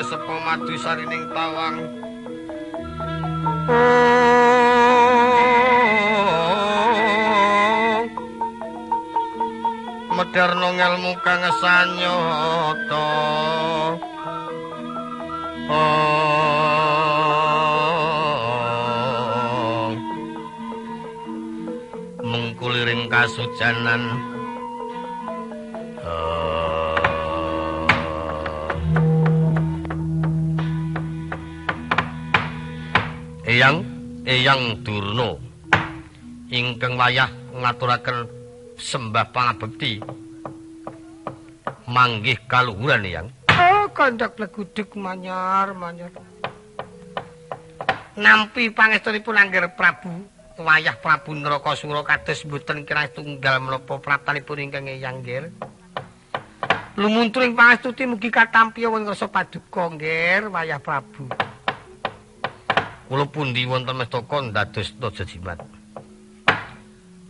sepo madu sarining tawang. Medarno ngelmu kang sanyata. Mengkuliring kasujanan. Eyang, Eyang Durna ingkang wayah ngaturaken sembah pangabekti manggih kaluhuran Eyang. Oh, kandhak legudeg manyar manyar. Nampi pangestunipun Angger Prabu wayah Prabu Narakasura kados mboten kirang tunggal menapa praptanipun ingkang Eyang nggih. Lumunturing pangestuti mugi katampi wonten ngrasa paduka nggih wayah Prabu. Kula pundi wonten mestaka ndados raja jimat.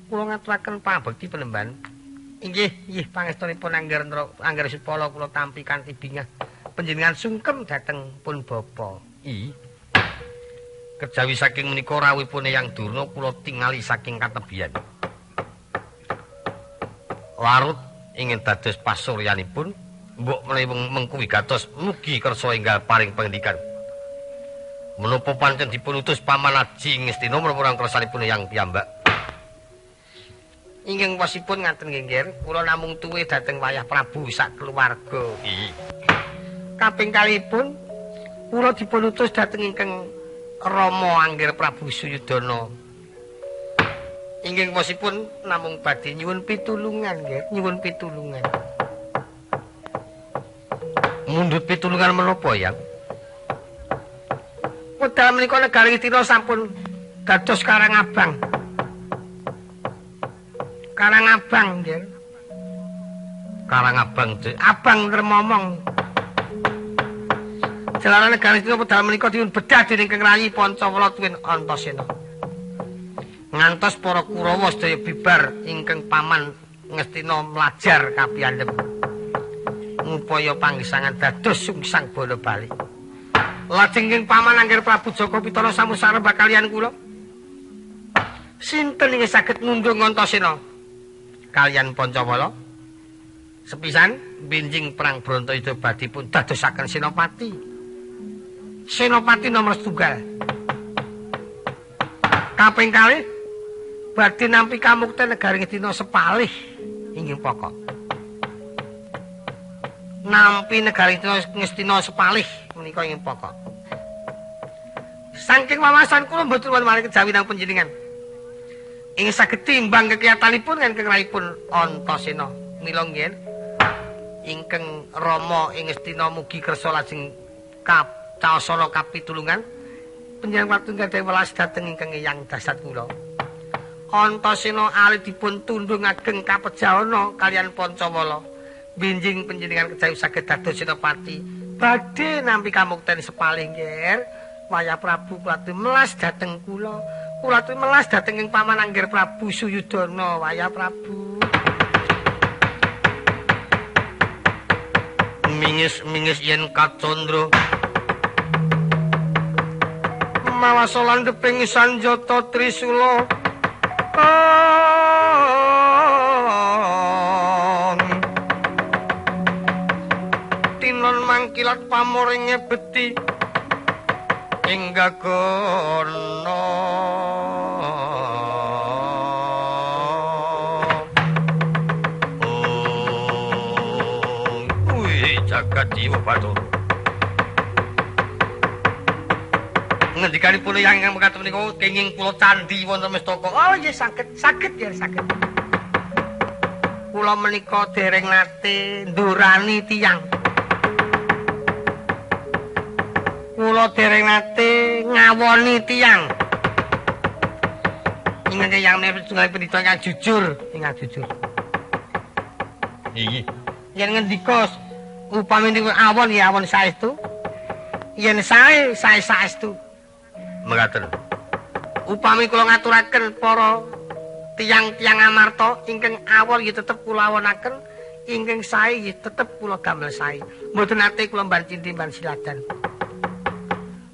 Kula ngaturaken pangabekti penemban. Inggih, inggih pangestunipun Angger Angger Supala kula tampi kanthi bingah. Panjenengan sungkem dhateng pun bapa. I. Kejawi saking menika rawuhipun Eyang Durna kula tingali saking katebian. Larut ingin dados pasuryanipun, mbok menawi mengku wigatos mugi kersa enggal paring pangendikan. Menapa pancen dipun utus Paman Aji Ngastina menapa orang kersanipun Eyang piyambak? Ingkang wasipun ngaten nggih, Nggir, kula namung tuwe dhateng wayah Prabu sak keluarga. Nggih. Kaping kalihipun kula dipun utus dhateng ingkang Rama Angger Prabu Suyudana. Ingkang wasipun namung badhe nyuwun pitulungan, nggih, nyuwun pitulungan. Mundhut pitulungan menapa, Yang? Wedal menika negari Ngastina sampun dados Karang Abang. Karang Abang, nggih. Karang Abang, Abang Remomong. Jalaran negari Ngastina wedal menika dipun bedah dening Kang Rayi Pancawala tuwin Antasena. Ngantos para Kurawa sedaya bibar ingkang paman Ngastina mlajar kapiyandhem. Ngupaya panggesangan dados sungsang bala bali. Lajeng ing paman Angger Prabu Jaka Pitana sampun sarembah kaliyan kula. Sinten ingkang saged ngundung Antasena kaliyan Pancawala? Sepisan benjing perang Bratayuda badhe pun dadosaken senopati. Senopati nomor setunggal. Kaping kalih badhe nampi kamukten negari Ngastina sepalih inggih pokok. Nampi negari Ngastina sepalih menika inggih pokok. Saking wawasan kula mboten wonten malih kejawi nang panjenengan. Ing saged timbang kekiyatanipun ingkang raipun Antasena. Mila nggih ingkang Rama ing Ngastina mugi kersa lajeng kacaosana kapitulungan panjenengan wektu gadhahi welas dhateng ingkang Eyang dasat kula. Antasena alit dipun tundhung ageng kapejahana kaliyan Pancawala. Benjing panjenengan kejawi saged dados senopati badhe nampi kamukten sepalih nggih. Wayah Prabu kula melas dhateng kula. Kula melas dhateng ing paman Angger Prabu Suyudana. Wayah Prabu. Mingis-mingis yen kacandra mawasa landheping sanjata trisula. Tinon mangkilat pamoringe beti ing gagana. Oh, kuwi jagat dewa Bathara. Ngendikanipun Eyang ingkang mekaten menika kenging kula candhi wonten mestaka. Oh nggih saged, saged ya saged. Kula menika dereng nate ndurani tiyang. Kula dereng nate ngawoni tiyang. Ingkang Eyang menika setunggal pendhita ingkang jujur, ingkang jujur. Iki yen ngendika upami niku awon ya awon saestu. Yen sae, sae saestu. Mekaten. Upami kula ngaturaken para tiyang-tiyang amarta ingkang awon ya tetep kula awonaken, Ingkang sae nggih tetep kula damel sae. Mboten nate kula mban cinti mban siladan.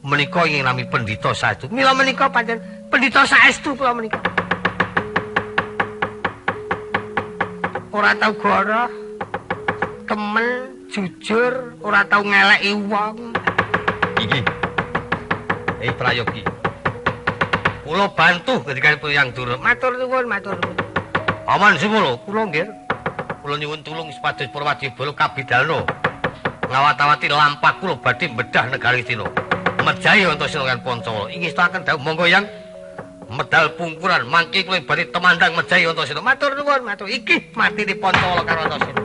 Menika ingkang nami pendhita saestu. Mila menika pancen pendhita saestu kula menika. Ora tau goroh, temen, jujur, ora tau ngeleki wong. Iki. Prayogi. Kula bantu ketika yang Durna. Matur nuwun, matur nuwun. Aman Sumolo, kula nggih. Kula nyuwun tulung supados para wadyabala kabidalna. Ngawat-awati lampah kula badhe bedah negari Ngastina. Mejahi Antasena kan Pancawala. Ingestaken dawuh monggo yang medal pungkuran mangke kula badhe temandang mejahi Antasena. Matur nuwun, matur. Iki matine Pancawala karo Antasena.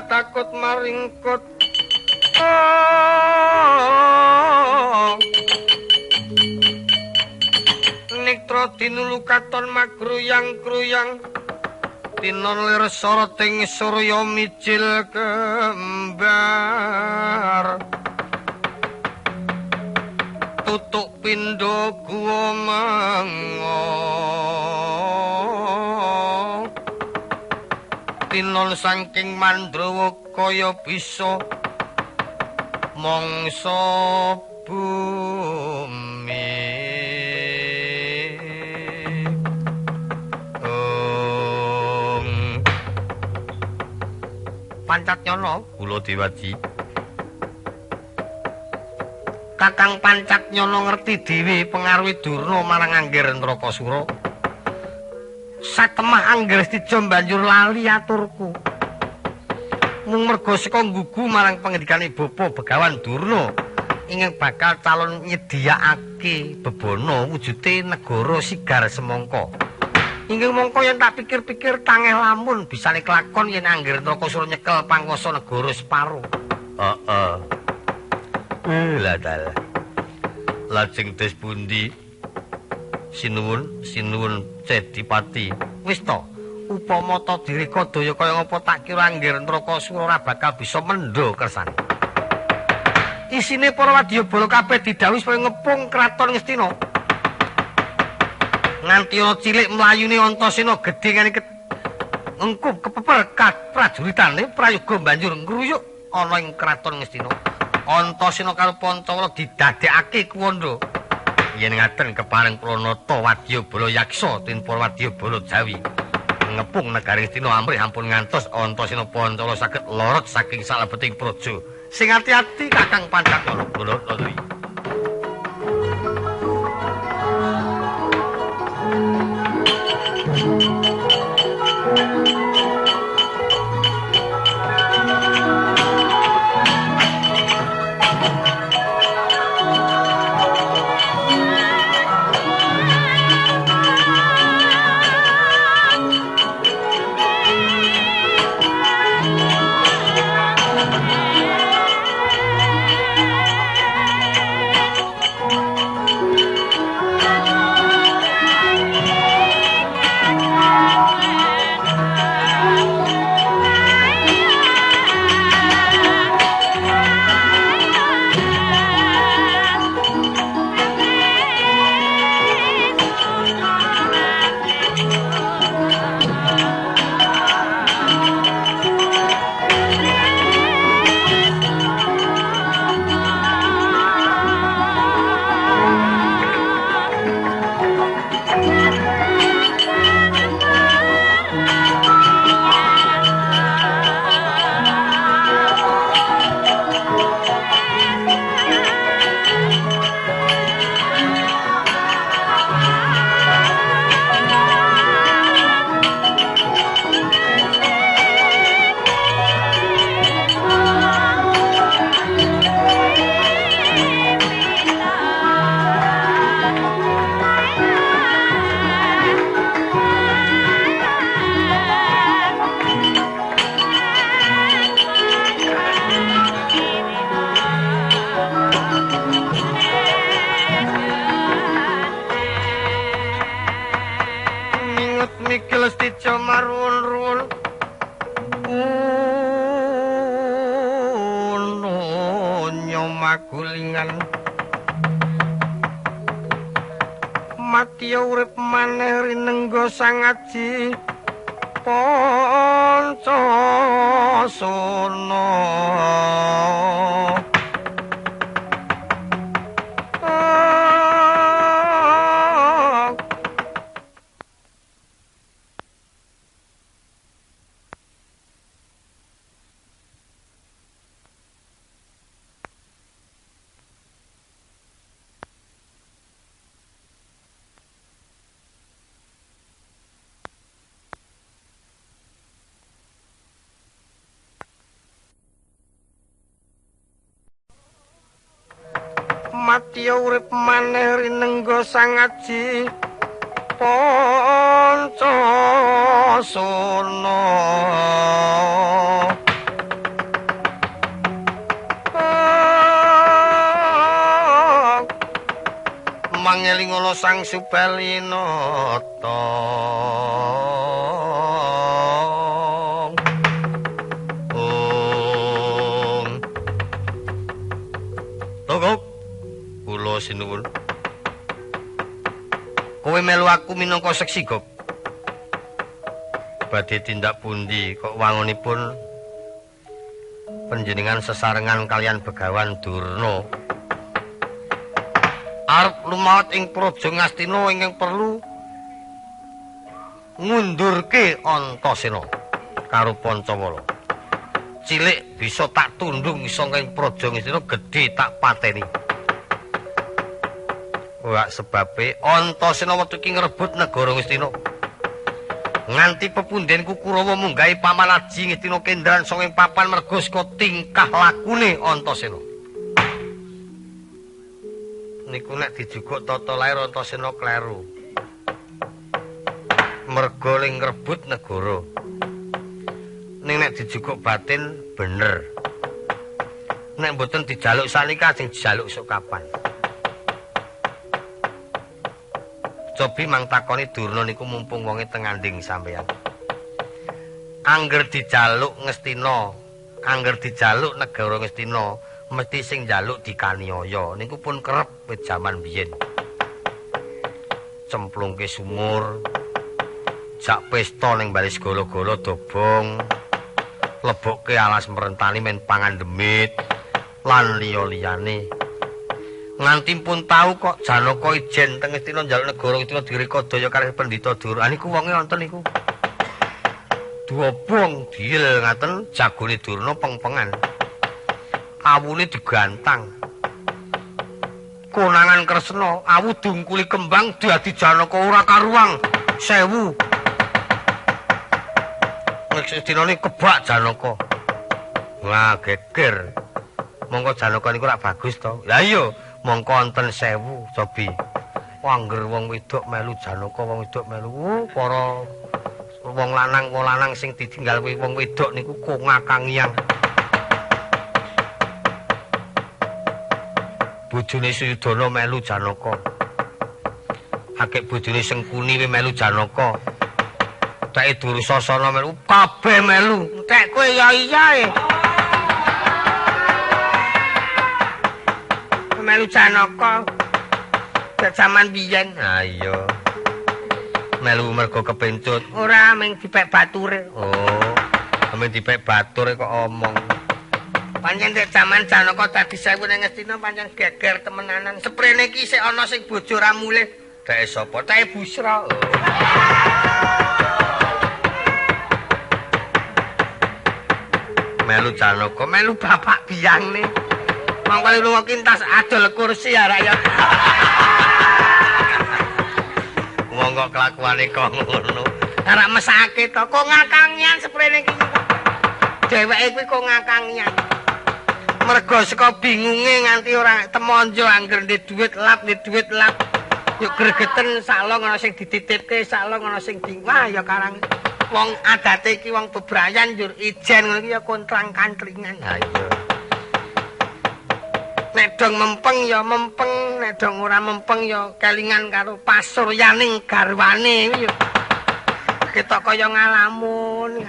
Takut maringkut. Niktra dinulu katon magruyang-gruyang tinon lir soroting surya mijil kembar tutuk pindha guwa mengo tinon saking Mandrawa kaya bisa mangsa bumi. Pancat Nyono kula Dewaji. Kakang Pancat Nyono ngerti dhewe pengaruhe Durna marang Angger Ndrakasura. Satemah Angger Stija banjur lali aturku. Mung merga saka nggugu marang pangendikane Bapa Begawan Durna ingkang bakal calon nyediakake bebana wujude negara sigar semangka. Inggih mongko yen tak pikir-pikir tangeh lamun bisane kelakon yen Angger Ndrakasura nyekel panguwasa negara separo. Heeh. Lah dalah. Lajeng des pundi? Sinuwun, sinuwun Cedipati. Wis to, upama ta direka daya kaya ngapa tak kira Angger Ndrakasura ora bakal bisa mendha kersane. Isine para wadyabala kabeh didhawuhi supaya ngepung kraton Ngastina. Nganti ana cilik mlayune Antasena gedhe ngene ngengkup kepeper prajuritane prayoga banjur ngruyuk ana ing kraton Ngastina. Antasena karo Pancawala didadekake kuwanda. Yen ngaten kepareng Pranata wadyabala yaksa tinpa wadyabala Jawi ngepung negari Ngastina amrih ampun ngantos Antasena Pancawala saged lorot saking salebeting praja. Sing ati-ati Kakang Pancat Nyono. Kula Ngastina magulingan matiya urip maneh rinengga Sang Aji Pancasana. Matiya urip maneh rinengga Sang Aji Pancasana. Mangelingono Sang Subalinata. Om Togok kula sinuwun. Kowe melu aku minangka seksi, Gok. Badhe tindak pundi kok wangunipun panjenengan sesarengan kalian Begawan Durna. Arep lumawat ing Praja Ngastina ingkang perlu ngundurke Antasena karo Pancawala. Cilik bisa tak tundung saka ing Praja Ngastina, gedhe tak pateni. Wah, sebabe Antasena wektu iki ngrebut negara Ngastina. Nganti pepundhenku Kurawa munggahi Paman Aji Ngastina kendran saka ing papan merga saka tingkah lakune Antasena. Niku nek dijuguk tata lair Antasena kleru. Merga ling ngrebut negara. Ning nek dijuguk batin bener. Nek mboten dijaluk saniki sing dijaluk sok kapan. Cobi mang takoni Durna niku mumpung wonge teng nganding sampeyan. Angger dijaluk Ngastina, angger dijaluk negara Ngastina, mesti sing njaluk dikaniaya. Niku pun kerep wit jaman biyen. Cemplungke sumur, jak pesta ning bali segala-gala dobong, lebokke alas merentani men pangan demit lan liya-liyane. Nganti pun tau kok Janaka ijen teng Ngastina njaluk negara Ngastina direkadaya kalih Pendhita Durna. Niku wonge wonten niku. Duobong diel ngaten jagone Durna pengpengan. Awune digantang. Konangan Kresna, awu dungkuli kembang dadi Janaka ora karuang 1000. Nek dinane kebak Janaka. Wah, geger. Mongko Janaka niku rak bagus to. Lah iya. Mongko wonten 1000 cobi. Angger wong wedok melu Janaka, wong wedok melu para wong lanang sing ditinggal wong wedok niku kongakangiang. Bojone Suyudana melu Janaka. Akeh bojone Sengkuni we melu Janaka. Teke Dursasana melu, kabeh melu. Entek kowe ya iya e. Melu Janaka jaman biyen. Ha iya. Melu mergo kepencut. Ora mung dipek bature. Oh, mung dipek bature kok omong. Pancen nek jaman Janaka dadi 1000 ning Ngastina pancen geger temenanan. Seprene iki isih ana sing bojo ra mulih. Teke sapa? Teke Busra. Oh. Melu Janaka, melu bapak biyangne. Mongko lunga kintas adol kursi ya rakyat. Wong kok kelakuane kok ngono. Arek mesake to kok ngakangian seprene iki. Dheweke kuwi kok ngakangian. Mergo saka bingunge nganti ora temonjo angger ndek dhuwit lap, ndek dhuwit lap. Yo gregeten salong ana sing dititipke, salong ana sing di. Wah ya karang wong adate iki wong bebrayan njur ijen ngono iki ya kontrang-kantringan. Ha iya. Nek dong mempeng ya mempeng, nek dong ora mempeng ya kelingan karo pasuryaning garwane kuwi ya. Ketok kaya ngalamun.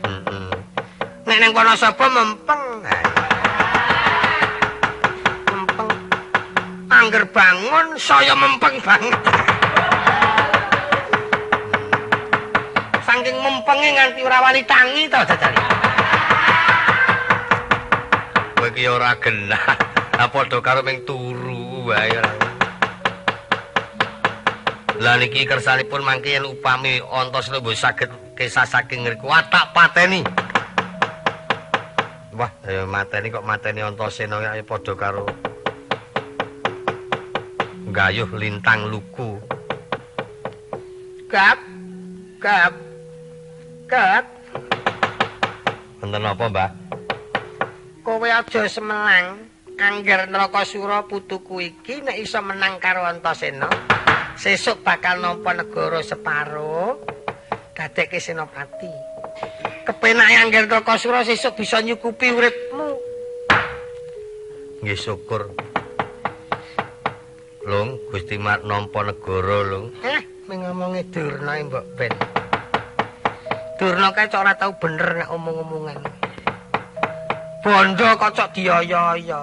Heeh. Nek nang Wonosobo mempeng. Angger bangun saya mempeng banget. Saking mempenge nganti ora wani tangi to jajal. Kowe iki ora genah. Lah padha karo ming turu wae. Lah niki kersanipun mangke yen upami Antasena mbok saged kesah saking ngriku tak pateni. Wah, ayo mateni kok mateni Antasena ayo padha karo gayuh lintang luku. Gap gap gap. Wonten apa, Mbah? Kowe aja semelang. Angger Narakasura putuku iki nek iso menang karo Antasena, sesuk bakal nampa negara separo, dadekke senopati. Kepenake angger Narakasura sesuk bisa nyukupi uripmu. Nggih syukur. Lung, Gusti Mat nampa negara, Lung. Mengomongi Durna mbok ben. Durna kae cok ora tau bener nek omong-omongan. Bondo kok cok dioyo-oyo.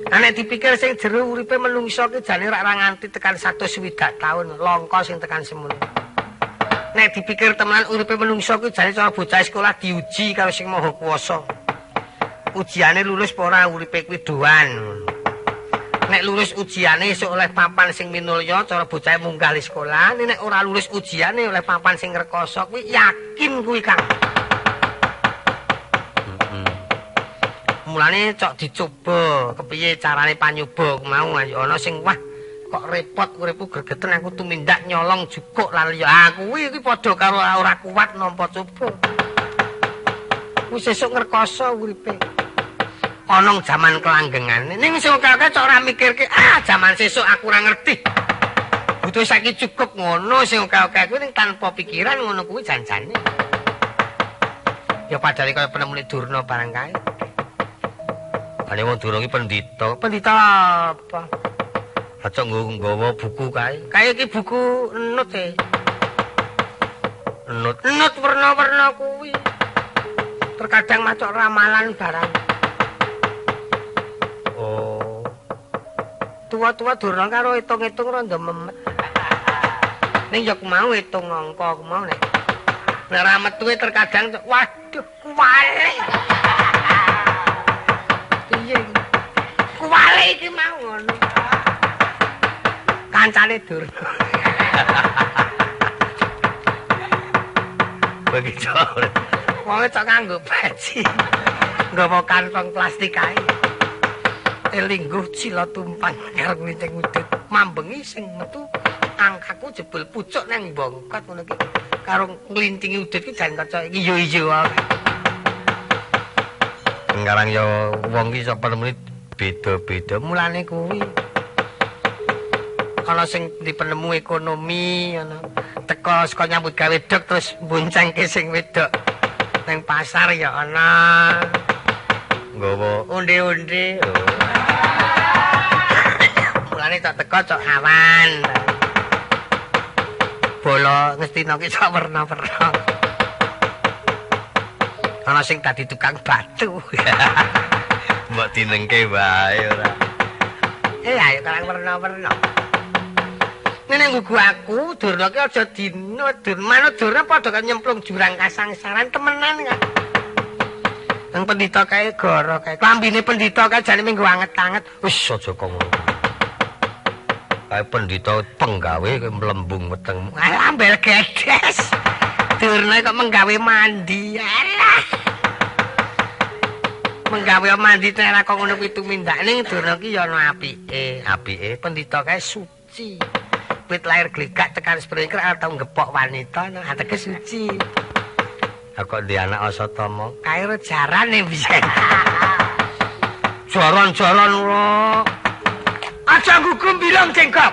Nek dipikir sing jero uripe menungso ki jane ora nganti tekan 160 taun, langka sing tekan semono. Nek dipikir temenan uripe menungso ki jane cara bocah sekolah diuji karo sing Maha Kuwasa. Ujiane lulus apa ora uripe kuwi doan. Nek lulus ujiane esuk oleh papan sing minulya cara bocah munggah li sekolah, nek ora lulus ujiane oleh papan sing rekoso kuwi yakin kuwi Kang. Mulane cok dicoba kepiye carane panyuba mau ayo ana sing wah kok repot uripku gregeten aku tumindak nyolong jukuk lan liya. Ah kuwi iki padha karo ora kuat nampa coba. Kuwi sesuk ngrekoso uripe. Ana jaman kelanggengane ning sing akeh cok ora mikirke ah jaman sesuk aku ora ngerti. Butuh saiki cukup ngono sing akeh-akeh kuwi ning tanpa pikiran ngono kuwi janjane. Ya padahal kaya penemune Durna barang kae. Ane wong Durna iki pendhita. Pendhita apa? Aja nggawa buku kae. Kae iki buku enut e. Enut. Enut werna-werna kuwi. Terkadang macok ramalan barang. Oh. Tua-tua Durna karo hitung-hitung rada memet. Ning ya mau hitung angka ku mau nek. Nek ra metuwe terkadang waduh kuwale. Piye iki? Kuwale iki mau ngono. Kancane Durna. Bagi jare. Wong cok nganggo peci. Nggawa kantong plastik kae. Elingguh cila tumpang karo nglinting udut. Mambengi sing metu angkaku jebul pucuk nang bongkot ngono iki. Karo nglintingi udut iki jan kaca iki yo-yo wae. Ngarang ya wong iki sapa penemune beda-beda. Mulane kuwi ana sing dipenemu ekonomi ana teko saka nyambut gawe dok terus mboncengke sing wedok nang pasar ya ana nggawa onde-onde. Mulane tak teko cok awan. Bola ngestina ki cok werna-werna. Ana sing dadi tukang batu. Mbok dinengke wae ora. Ayo karang werna-werna. Nek nggugu aku Durna ki aja dina Durna Durna padha karo nyemplung jurang kasangsaran temenan kan. Nang pendhita kae goro kae. Klambine pendhita kae jane minggu anget-anget. Wis aja kok ngono. Kae pendhita penggawe kowe mlembung wetengmu. Alah ambel gedes. Durna kok menggawe mandi. Alah. Menggawe mandi nek ora kok ngono kuwi tumindak ning Durna ki ya ana apike. Apike pendhita kae suci. Wit lahir glegak tekan sprengker atau ngepok wanita nah ateges suci. Lah kok ndek anak Asatama kae jarane biyen. Jaran-jaran ora. Aja ngugum bilung jengkop.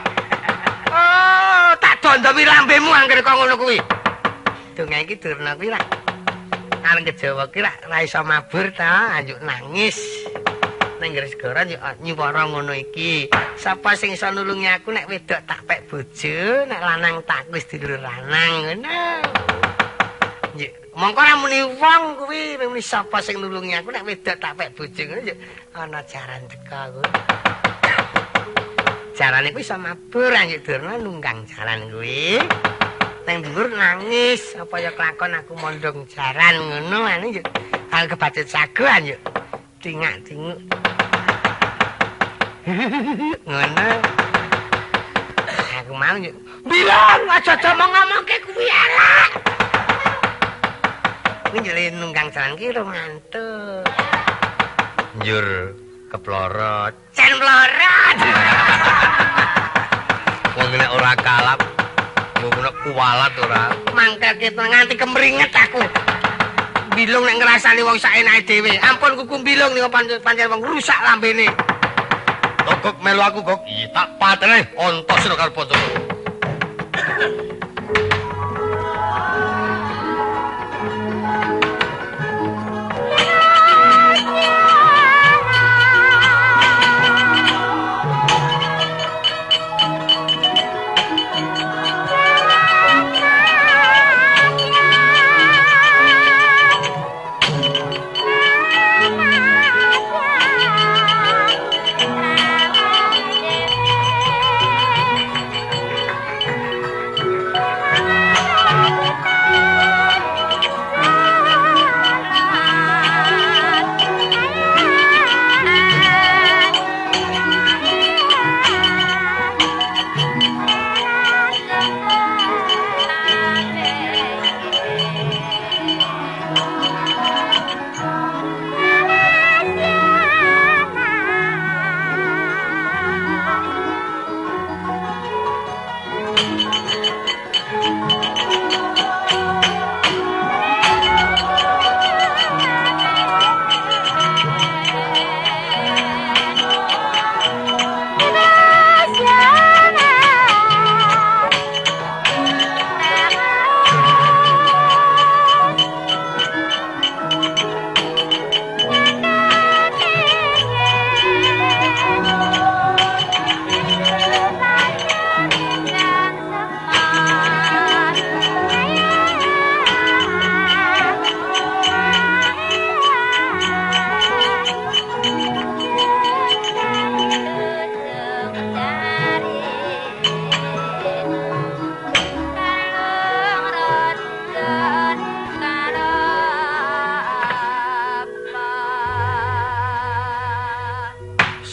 Oh, tak dondomi lambemu anggere kok ngono kuwi. Dongeng iki Durna kuwi ra areng kejawa ki ra iso mabur ta, anjuk nangis. Nang segara nyuwara ngono iki. Sapa sing iso nulungi aku nek wedok tak pek bojo, nek lanang tak wis dulur lanang ngono. Njuk, mongko ora muni wong kuwi, muni sapa sing nulungi aku nek wedok tak pek bojo ngono njuk ana jaran teka kuwi. Jarane kuwi iso mabur anjuk Durna nunggang jaran kuwi. Nang dhuwur nangis apa ya kelakon aku mondhong jaran ngono ane yo. Hal kebacut sago anjuk. Tingak-tinguk. Ngono. Aku mau yo. Bilang aja ngomong-ngomongke kuwi elek. Kuwi njele nunggang jaran ki ora ngantuk. Njur keplorot. Cen plorot. Wong nek ora kalap ngono kuwalat ora. Mangkel nganti kemringet aku. Bilung nek ngrasani wong saenake dhewe. Ampun kuku bilung niku pancen wong rusak lambene. Gok melu aku gok. Iya tak patene Antasena karo Pancasena.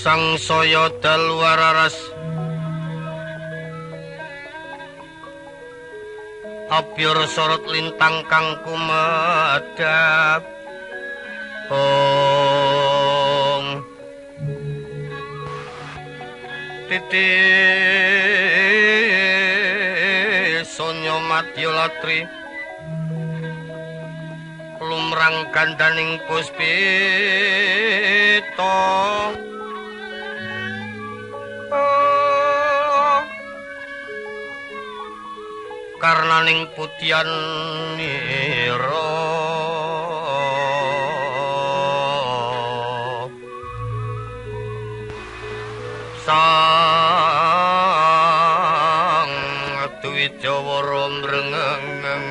Sangsaya dalu wararas abyar sorot lintang kang kumedhap ong titi sonya madya latri lumrang gandaning puspita karnaning putihan nira sang Dwijawara mrengeng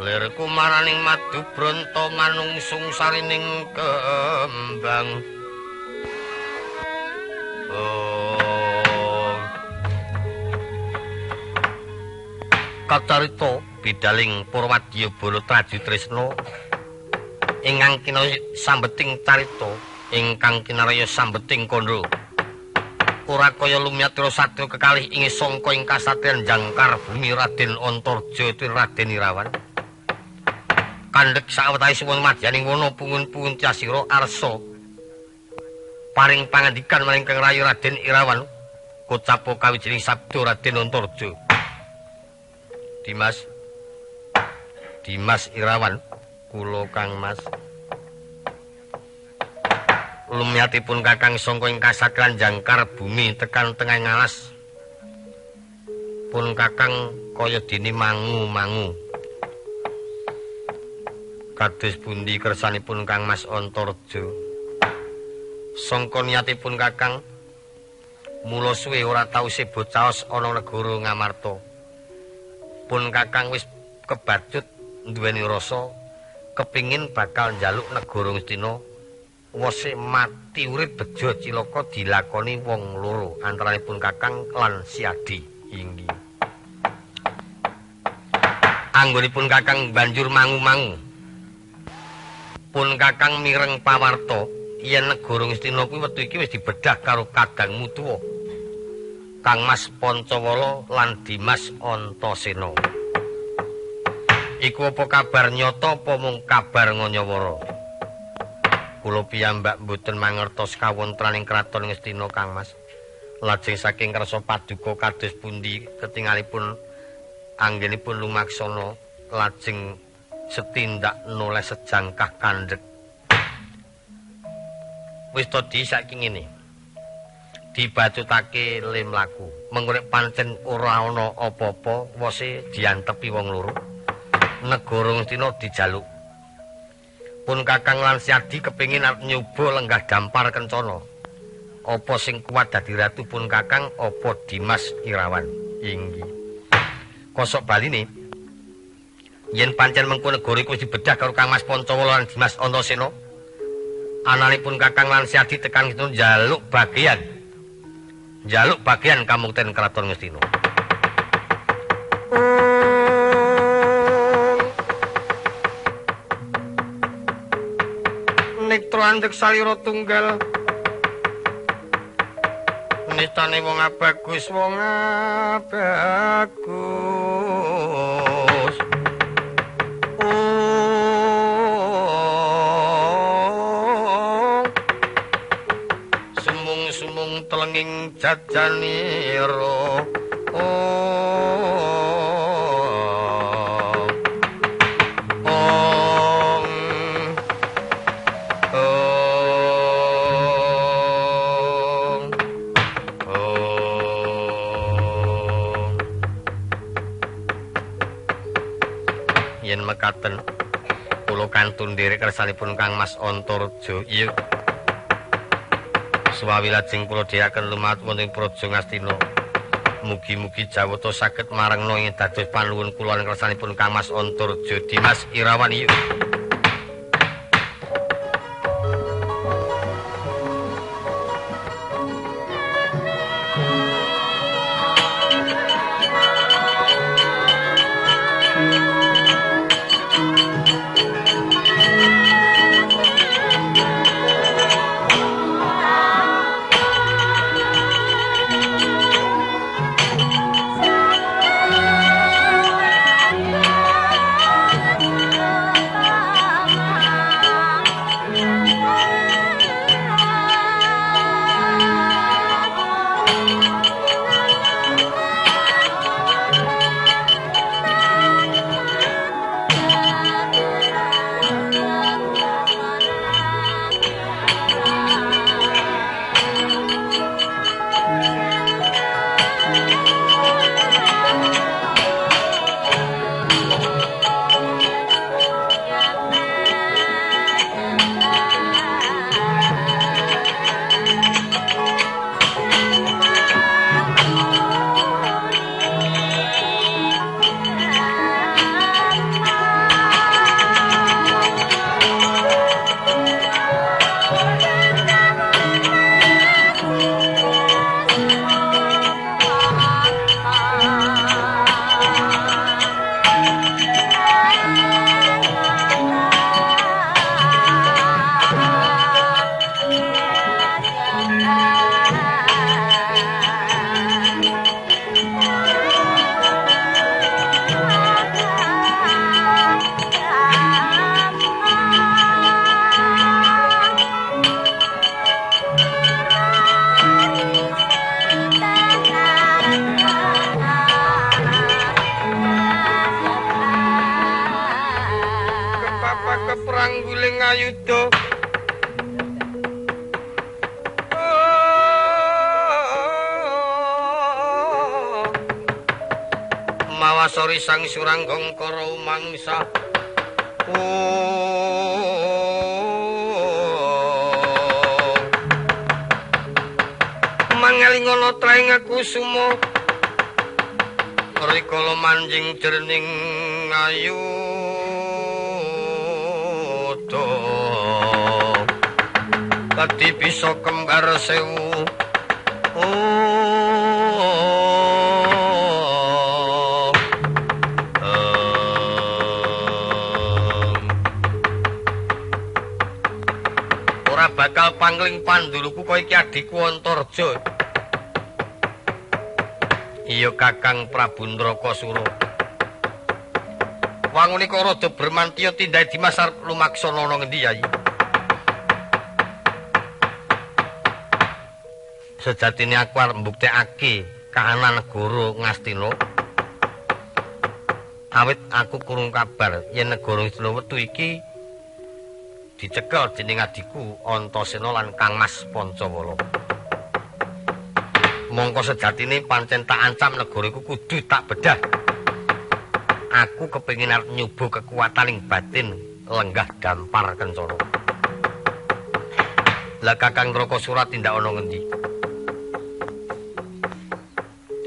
lir kumaraning madu bronto manungsung sarining kembang. Kacarita bidaling Purwadya Bala Traju Tresna ingkang kinarya sambeting carita ingkang kinarya sambeting kandha ora kaya lumyatira satya kekalih ing sangka ing kasatriyan jangkar bumi Raden Antarja Raden Irawan kandhek sawetawis suwun madyaning wana pungun-pungun Tyasira arsa paring pangandikan maring Kang Rayi Raden Irawan kocapo kawijining sabda Raden Antarja. Dimas Dimas Irawan kula Kang Mas lumyatipun Kakang sangka ing kasatriyan jangkar bumi tekan tengah ngalas pun Kakang kaya dene mangu-mangu kados pundi kersanipun Kang Mas Antarja sangka niatipun Kakang mula suwe ora tau sebo caos ana negara Ngamarta pun Kakang wis kebacut duweni rasa kepingin bakal njaluk negara Ngastina Wose mati urip bejo cilaka dilakoni wong loro antaranipun Kakang lan Siadi. Inggih. Anggonipun Kakang banjur mangu-mangu. Pun Kakang mireng pawarta yen negara Ngastina kuwi wektu iki wis dibedah karo kadang mutuwa Kang Mas Pancawala lan Dimas Antasena. Iku apa kabar nyata apa mung kabar nganyawara? Kula piyambak mboten mangertos kawontenan ing kraton Ngastina Kang Mas. Lajeng saking kersa paduka kados pundi ketingalipun anggenipun lumaksana lajeng setindak noleh sejangkah kandhek. Wis to di saiki ngene. Dibacutake le mlaku. Mengko nek pancen ora ana apa-apa wose diantepi wong loro. Negara Ngastina dijaluk. Pun Kakang lan Siadi kepengin arep nyoba lenggah dampar kencana. Apa sing kuat dadi ratu pun Kakang apa Dimas Irawan? Inggih. Kosok baline yen pancen mengko negara iku wis dibedah karo Kang Mas Pancawala lan Dimas Antasena, ananipun Kakang lan Siadi tekan Ngastina njaluk bagian. Njaluk bagian kamukten kraton Ngastina. Netra andhek salira tunggal nistane wong abagus wong abagus. Sumung-sumung telenging jajanira. Yen mekaten kula kantun nderek kersanipun Kang Mas Antareja. Iya. Suwawi lajeng kula dherekaken lumat wonten ing Praja Ngastina. Mugi-mugi Jawata saged marengna ing dados panuwun kula lan kersanipun Kang Mas Antareja Dimas Irawan. Iya. Ayuda. Mawasori sang Suranggong kara mangsa. Mangalingono traing kusuma rikala manjing jerning ayuda. Dadi bisa kembar sewu. Ora bakal pangling panduluku kaya iki adhiku Antarja. Iya Kakang Prabu Ndrakasura. Wangune kok rada bermantiya tindake Dimas arep lumaksana ana ngendi Yayi? Sejatine aku arep mbuktekake kahanan negara Ngastina. Awit aku krungu kabar yen negara Ngastina wektu iki dicekel dening adhiku Antasena lan Kang Mas Pancawala. Mongko sejatine pancen tak ancam negara iku kudu tak bedah. Aku kepengin arep nyoba kekuatan ing batin lenggah dampar kencana. Lah Kakang Ndrakasura tindak ana ngendi?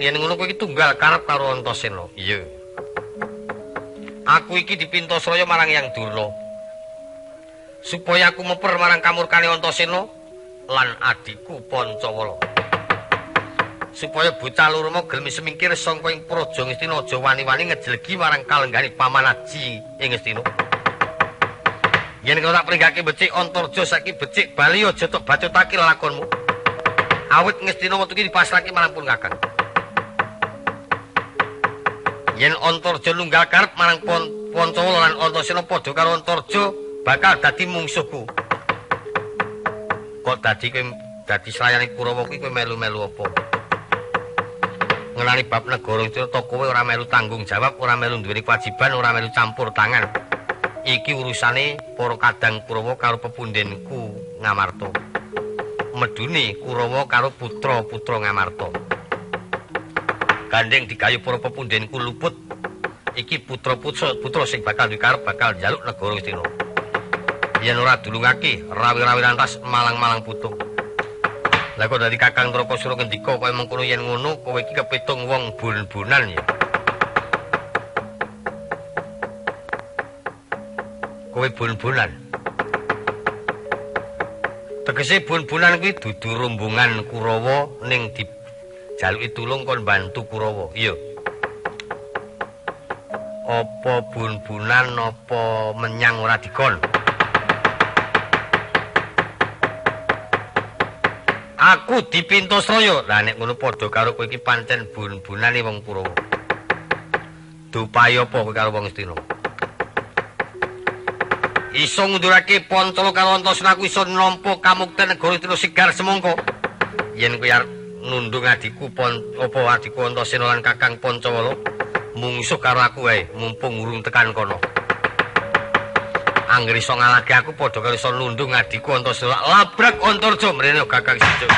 Yen ngono kowe iki tunggal karep karo Antasena. Iya. Aku iki dipinta sraya marang Hyang Durna. Supaya aku meper marang kamurkane Antasena lan adhiku Pancawala. Supaya bocah loro mau gelem semingkir saka ing Praja Ngastina aja wani-wani ngejelegi marang kalenggane Paman Aji ing Ngastina. Yen karo tak pringgake becik Antarja saiki becik bali aja tok bacotake lelakonmu. Awit Ngastina wektu iki dipasrahke marang pun Kakang. Yen Antarja nunggal karep marang Pancawala lan Antasena padha karo Antarja bakal dadi mungsuhku. Kok dadi kowe dadi slayane Kurawa kuwi kowe melu-melu apa? Ngenani bab negara itu to kowe ora melu tanggung jawab, ora melu duweni kewajiban, ora melu campur tangan. Iki urusane para kadang Kurawa karo pepundhenku Ngamarta. Medune Kurawa karo putra-putra Ngamarta. Gandeng digayu para pepundhenku luput. Iki putra-putra putra sing bakal dikarep bakal njaluk negara Ngastina. Yen ora dulungake rawi-rawi lantas malang-malang putung. Lah kok dadi Kakang Ndrakasura ngendika kaya mengkono yen ngono kowe iki kepitung wong bun-bunan ya. Kowe bun-bunan. Tegese bun-bunan kuwi dudu rombongan Kurawa ning dijaluki tulung kon bantu Kurawa. Iya. Apa bun-bunan apa menyang ora dikon? Aku dipinta sraya. Lah nek ngono padha karo kowe iki pancen bun-bunane wong Kurawa. Dupayi apa kowe karo wong Ngastina? Iso ngundurake Pancala karo Antasena aku iso nampa kamukten negara Ngastina segar semangka. Yen kowe arep nundung adhiku apa adhiku Antasena lan Kakang Pancawala mungsuh karo aku wae mumpung urung tekan kono. Angger iso ngalahke aku padha karo iso nundung adhiku Antasena labrak Antarja mrene Kakang Sijo.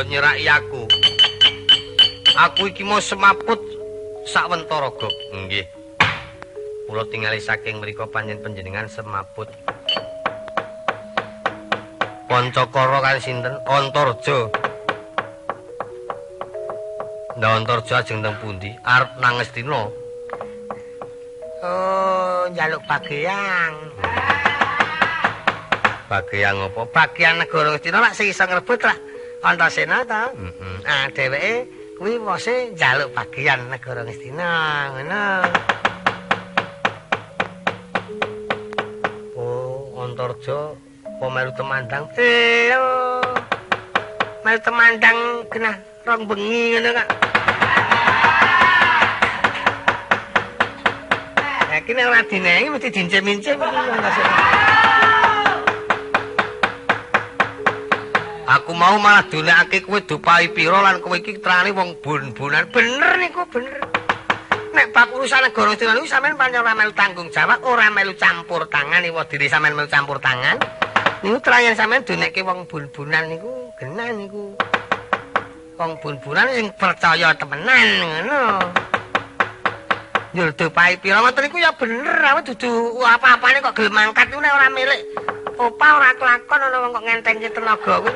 Nyeraki aku. Aku iki mau semaput sawentara gop. Nggih. Kula tingali saking mriku panjenengan semaput. Pancakara kali sinten? Antarja. Nda Antarja ajeng teng pundi? Arep nang Ngastina. Oh, njaluk bagian. Bagian apa? Bagian negara Ngastina lak sing iso ngrebut lak Antasena ta? Heeh. Ah, dheweke kuwi wose njaluk bagian negara Ngastina, ngono. Oh, Antarja apa melu temandang? Lho. Melu temandang genah rong bengi ngono kak. Lah iki nek ora dinengi mesti dincim-incim iki Antasena. Aku mau malah dunekake kowe dupai pira lan kowe iki terane wong bun-bunan. Bener niku, bener. Nek bab urusan negara Ngastina niku sampean pancen ora melu tanggung jawab, ora melu campur tangan, ewa diri sampean melu campur tangan. Niku trayan sampean dunekke wong bun-bunan niku genah niku. Wong bun-bunan sing percaya temenan ngono. Njur dupai pira ngoten niku ya bener, awet dudu apa-apane kok gelem mangkat niku nek ora milik opah ora kelakon ana wong kok ngentengke tenaga kuwi.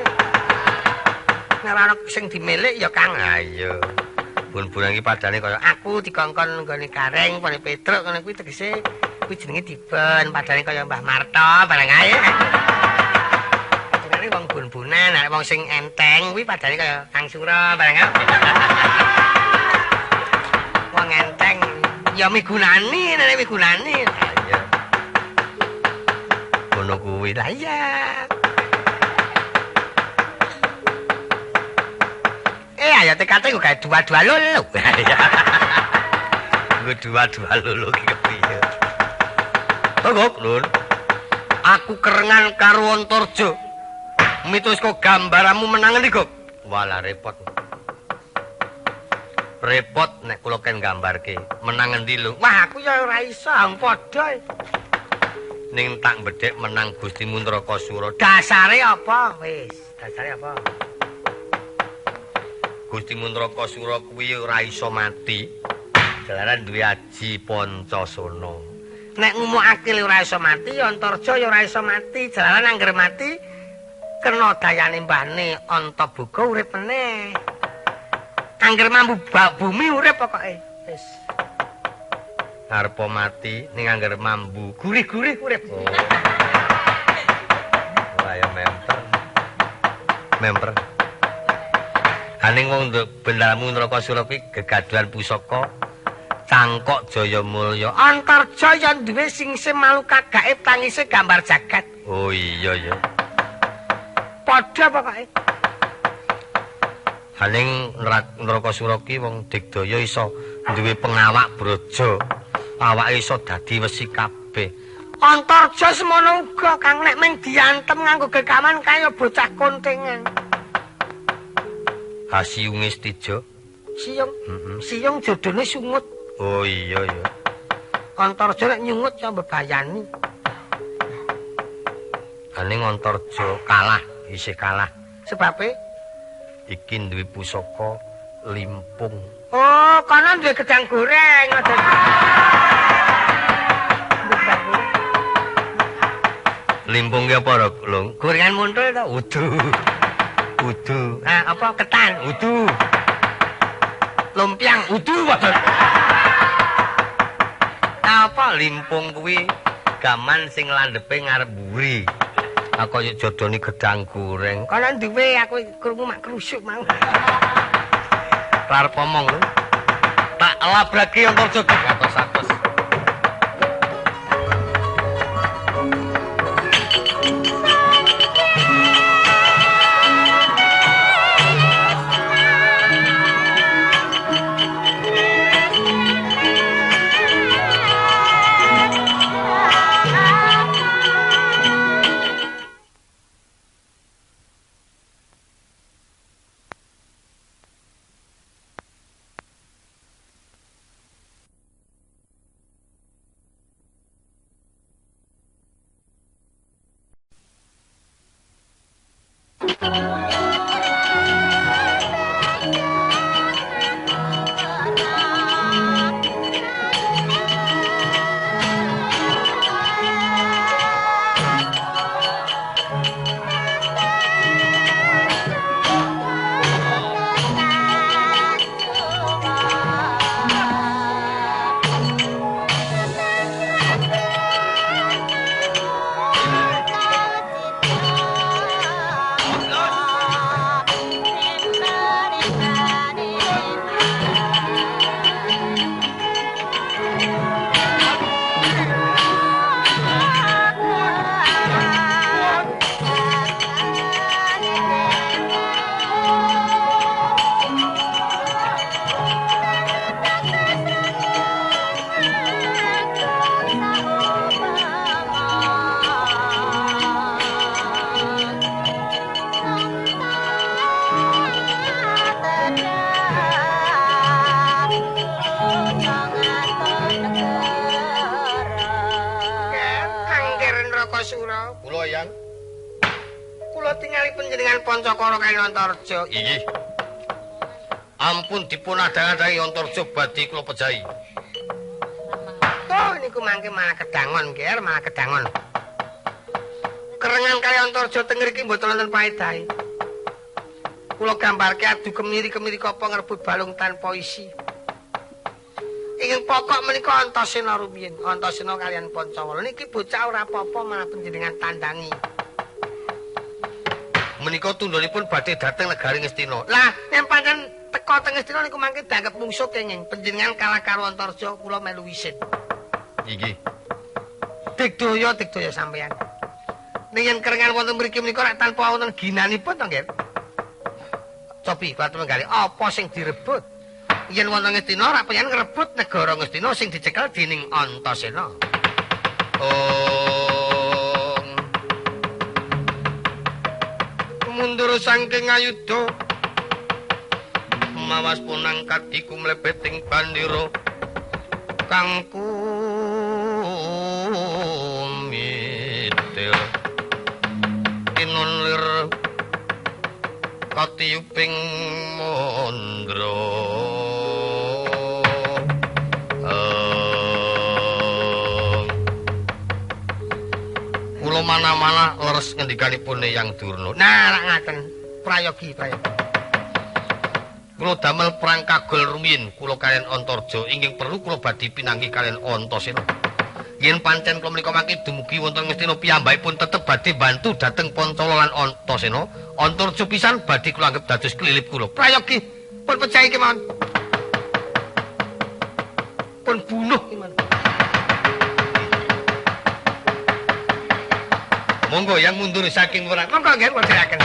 Nek ora ana sing dimilik ya Kang. Ha iya. Bun-bunan iki padane kaya aku dikongkon nggone Gareng, pone Petruk ngono kuwi tegese kuwi jenenge diben, padane kaya Mbah Marto bareng ae. Jenenge wong bun-bunan, nek wong sing enteng kuwi padane kaya Kang Sura bareng ae. Wong enteng ya migunani, nek migunani. Ha iya. Ngono kuwi. Lah iya. Ayo tekate kok gawe dua-dua lolo. Nggo dua-dua lolo iki kepiye? Togok, Lur. Aku kerengan karo Antarja. Mitus kok gambaramu menang endi, Gok? Walah repot. Repot nek kula ken gambarke. Menang endi lho? Wah, aku ya ora iso, padha. Ning tak bedhek menang Gusti Mundrakasura. Dasare apa? Wis, dasare apa? Gusti Mundrakasura kuwi ora iso mati. Jalaran duwe aji Pancasana. Nek ngumukake ora iso mati, Antarja ya ora iso mati. Jalaran angger mati kena dayane mbahne Antaboga urip meneh. Angger mambu bumi urip pokoke. Wis. Arepa mati ning angger mambu gurih-gurih urip. Oh. Wah ya memper. Memper. Aning wong bendaramu Ndrakasura kuwi gegaduhan pusaka Cangkok Jayamulya. Antarja ya duwe singse maluka gaib tangise gambar jagat. Oh iya ya. Padha pokoke. Aning Ndrakasura kuwi wong digdaya iso duwe pengawak braja. Awake iso dadi wesi kabeh. Antarja semono uga Kang nek mung diantem nganggo gekaman kaya bocah kontengan. Ha siunge Stija. Siung. Siung jodone sungut. Oh iya ya. Antarja nek nyungut ya mbebayani. Aning Antarja kalah, isih kalah. Sebabe iki duwe pusaka limpung. Oh, kono duwe gedang goreng ngoten. Limpung ki apa, Lung? Gorengan muntul to? Udu. Udu. Ah, apa ketan? Udu. Lumpiang udu padha. Apa limpung kuwi gaman sing landhepe ngarep mburi. Aku kaya jodone gedang goreng. Kono duwe aku krungu mak krusuk mau. Arep omong lho. Tak labraki Antarja atos-atos. Jaka Sura. Kula Yang. Kula tingali panjenengan Pancakara kaliyan Antarja. Inggih. Ampun dipun adang-adangi Antarja badhe kula pejahi. Oh niku mangke malah kedangon, Ger, malah kedangon. Kerengan kali Antarja teng ngriki mboten wonten paedahe. Kula gambarke adu kemiri-kemiri kapa ngrebut balung tanpa isi. Ingkang pokok menika Antasena rumiyin, Antasena kaliyan Pancawala. Niki bocah ora apa-apa malah panjenengan tandangi. Menika tundhonipun badhe dhateng negari Ngastina. Lah, yen pancen teka teng Ngastina niku mangke dianggep mungsuh kenging. Panjenengan kalah karo Antarja, kula melu isin. Inggih. Digdaya, digdaya sampeyan. Ning yen kerengan wonten mriki menika rak tanpa wonten ginanipun to, Nggih. Cobi kula tunggali apa sing direbut? Yen wonten Ngastina rak pengen ngrebut negara Ngastina sing dicekel dening Antasena. Om. Mundur saking ayuda. Mawas punang kadiku mlebet ing bandira. Kang kumitir. Tinun lir katiyuping mandra. Kula mana-mana leres ngendikanipun Eyang Durna. Nah, rak ngaten. Prayogi, prayogi. Kula damel perang kagol rumiyin kula kaliyan Antarja ingkang perlu kula badhe pinanggih kaliyan Antasena. Yen pancen kula menika mangke dumugi wonten Ngastina piyambakipun tetep badhe bantu dhateng Pancala lan Antasena. Antarja pisan badhe kula anggep dados klilip kula. Prayogi, pun pejahi kemawon. Pun bunuh kemawon. Monggo yang mundur saking perang. Monggo nggih kula dherekaken.